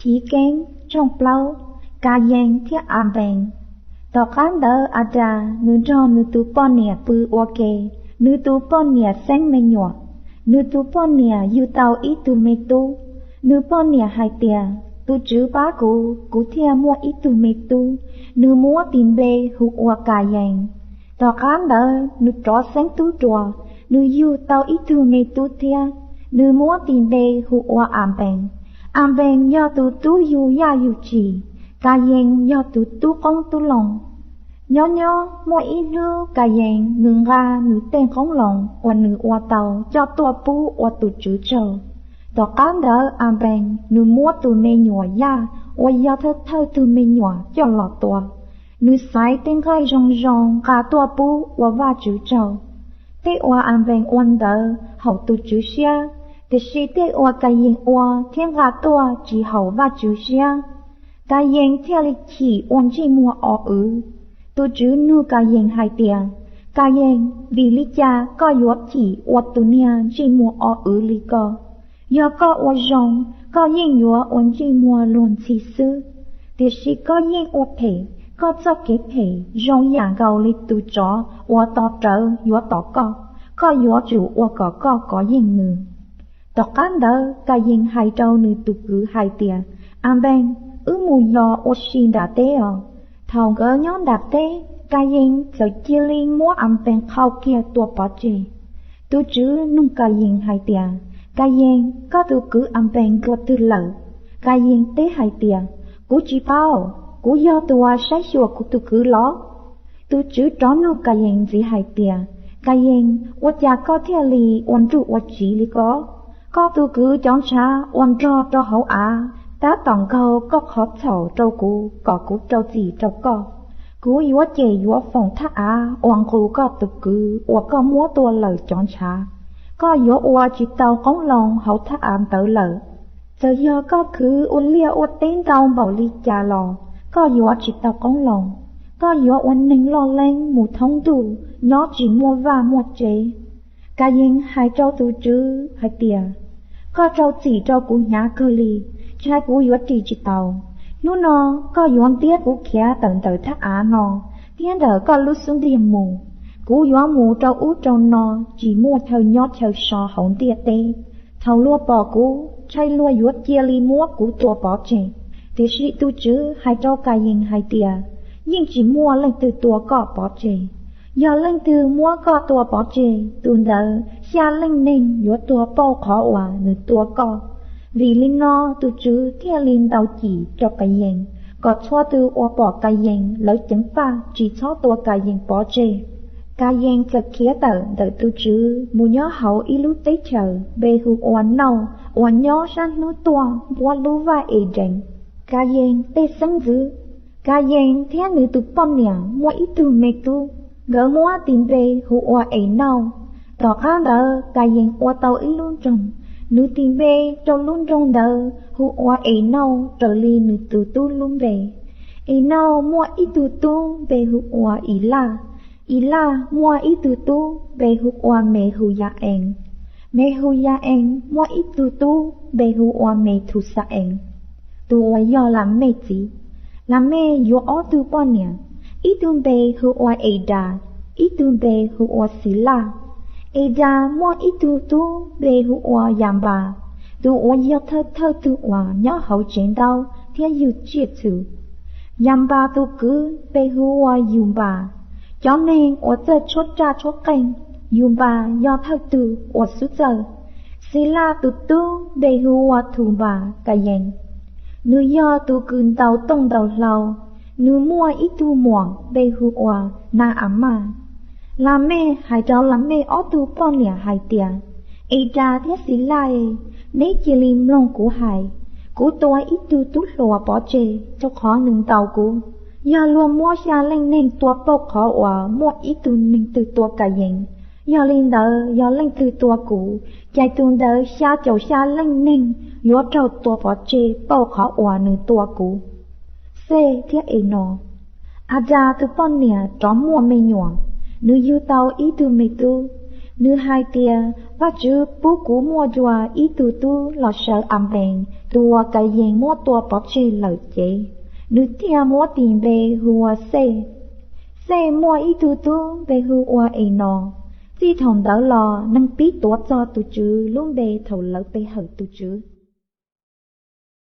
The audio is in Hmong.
Chiv Keeb tshooj plaub. Kayees thiab Anpees. Tom qab ntawd Adas nws nrog nws tus poj niam pw ua ke, nws tus poj niam xeeb me nyuam. Nws tus poj niam yug tau ib tug me tub. Nws poj niam hais tias, Tus TSWV pab kuv, kuv thiaj muaj ib tug me tub. Nws muab tis npe hu ua Kayees. Tom qab ntawd nws rov xeeb tub dua, nws yug tau ib tug me tub thiab. Nws muab tis npe hu ua Anpees. Anpees yog tus tub yug yaj yug tshis, Kayees yog tus tub qoob tub loo. Nyob nyob muaj ib hnub Kayees nws nqa nws tej qoob loo uas nws ua tau coj tuaj pub ua tus TSWV tsaug. Tom qab ntawd Anpees nws muab tus me nyuam yaj uas yog thawj thawj tug me nyuam coj los tua. Nws xaiv tej nqaij zoo zoo nqa tuaj pub ua Vajtswv tsaug. Tej uas Anpees ua ntawd haum tus TSWV siab, tiam sis tej uas Kayees ua thiab nqa tuaj tsis haum Vajtswv siab. Kayees thiaj li chim ua ntsej muag o wv. Tus TSWV nug Kayees hais tias, Kayees, vim li cas koj yuav chim ua tus niag ntsej muag o wv li ko? Yog koj ua zoo, koj yeej yuav ua ntsej muag luag ntxhi xwb, tiam sis koj yeej ua phem. Koj txoj kev phem zoo yam nkaus li tus tsov uas tos rawv yuav tom koj, koj yuav tsum ua kom koj kov yeej nws. Tom qab ntawd Kayees hais rau nws tus kwv hais tias, Anpees, wb mus yos ua si nram teb os. Thaum nkawd nyob nram teb, Kayees txawm cia li muab Anpees qhau kiag tua pov tseg. Tus TSWV nug Kayees hais tias, Kayees, koj tus kwv Anpees dua twg lawm? Kayees teb hais tias, Kuv tsis paub, kuv yog tus uas saib xyuas kuv tus kwv los? Tus TSWV rov nug Kayees ntxiv hais tias, Kayees, ua cas koj thiaj li ua nruj ua tsiv li ko? Koj tus kwv cov ntshav uas nrog rau hauv av tab tom nkaug koj qhov txhaum rau kuv kom kuv rau txim rau koj. Kuv yuav cem yuav foom thaj av uas nqus koj tus kwv uas koj muab tua lawm cov ntshav. Koj yuav ua tsis tau qoob loo hauv thaj av ntawd lawm. Txawm yog koj khwv ua liaj ua teb ntau npaum li cas los koj yuav tsis tau qoob loo. Koj yuav ua neeg loj leeb mus thoob ntuj, nyob tsis muaj vaj muaj tsev. Kayees hais rau tus TSWV hais tias, Koj rau txim rau kuv hnyav kawg li, ntshai kuv yuav ris tsis tau. Hnub no koj yuav ntiab kuv khiav tawm ntawm thaj av no thiab ntawm koj lub xub ntiag mus. Kuv yuav mus rau ub rau no tsis muaj chaw nyob chaw so hauv ntiaj teb. Thaum luag pom kuv, ntshai luag yuav cia li muab kuv tua pov tseg. Tiam sis tus TSWV hais rau Kayees hais tias, Yeej tsis muaj leej twg tua koj pov tseg. Yog leej twg muab koj tua pov tseg, tus ntawd xya leej neeg yuav tuag pauj qhov uas nws tua koj. Vim li no tus TSWV thiaj li ntaus cim rau Kayees, kom txhua tus uas pom Kayees lawv ceev faj tsis txhob tua Kayees pov tseg. Kayees txawm khiav tawm ntawm tus TSWV mus nyob hauv ib lub teb chaws npe hu ua Nauj uas nyob sab hnub tuaj npuab lub vaj Edees. Kayees tej xeeb ntxwv. Kayees thiab nws tus poj niam muaj ib tug me tub, nkawd muab tis npe hu ua Enauj. Tom qab ntawd Kayees ua tau ib lub nroog, nws tis npe rau lub nroog ntawd hu ua Enauj raws li nws tus tub lub npe. Enauj muaj ib tug tub npe hu ua Ilaj. Ilaj muaj ib tug tub npe hu ua Mehuya-ees. Mehuya-ees muaj ib tug tub npe hu ua Methuxaees, tus uas yog Lamej txiv. Lamej yuav ob tug poj niam, ib tug npe hu ua Edas, ib tug npe hu ua Xilaj. Edas muaj ib tug tub npe hu ua Yanpas, tus uas yog thawj thawj tug uas nyob hauv tsev ntaub thiab yug tsiaj txhu. Yanpas tus kwv npe hu ua Yunpas. Cov neeg uas txawj tshuab raj tshuab qeej, Yunpas yog thawj tug uas xub txawj. Xilaj tus tub npe hu ua Thunpas Kayees, nws yog tus kws ntaus tooj ntaus hlau. Nws muaj ib tug muam npe hu ua Na-a-maj. Lamej hais rau Lamej ob tug poj niam hais tias, Edas thiab Xilaj, neb cia li mloog kuv hais. Kuv tua ib tug tub hluas pov tseg rau qhov nws ntaus kuv. Yog luag muab xya leej neeg tua pauj qhov uas muaj ib tug neeg twg tua Kayees, yog li ntawd yog leej twg tua kuv, ces tus ntawd xya caum xya leej neeg yuav raug tua pov tseg pauj qhov uas nws tua kuv. Xej thiab Enos. Adas tus poj niam rov muaj me nyuam, nws yug tau ib tug me tub. Nws hais tias, Vajtswv pub kuv muaj dua ib tug tub los sawv Anpees Tus uas Kayees muab tua pov tseg lawm ces nws thiaj muab tis npe hu ua Xej. Xej muaj ib tug tub npe hu ua Enos. Txij thaum ntawd los neeg pib tuav txog tus Tswv lub npe thaum lawv pe hawm tus Tswv.